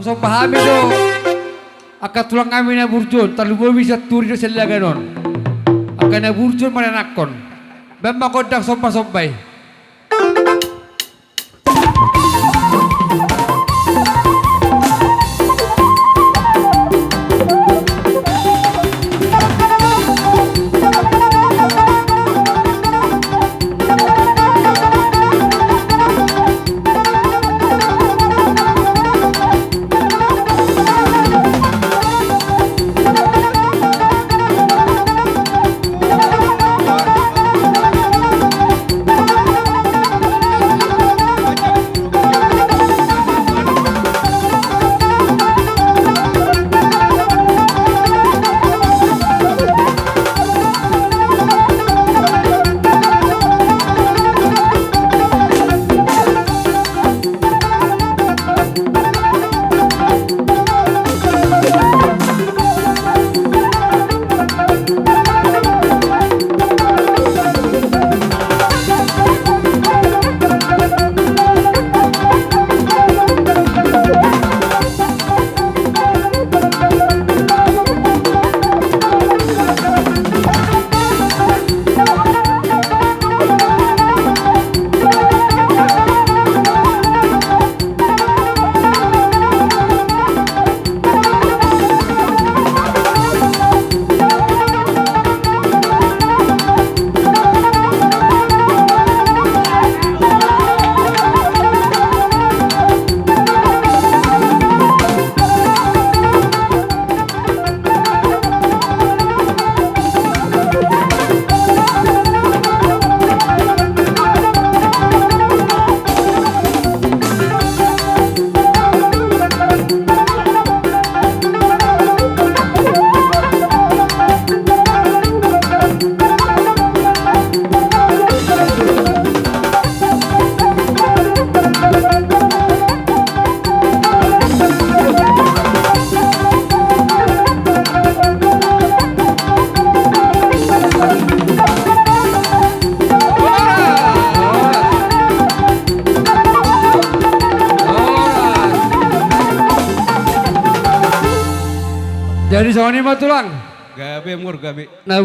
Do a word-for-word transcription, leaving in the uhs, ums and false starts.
Somba hami do angka tulang nami na burju on, tarlumobi sian Turi dohot sian Lagan on. Angka na burju on manenakkon. Baen ma gondang somba-somba i. Jadi songon i ma tulang. Gabe, Mur, gabe. Na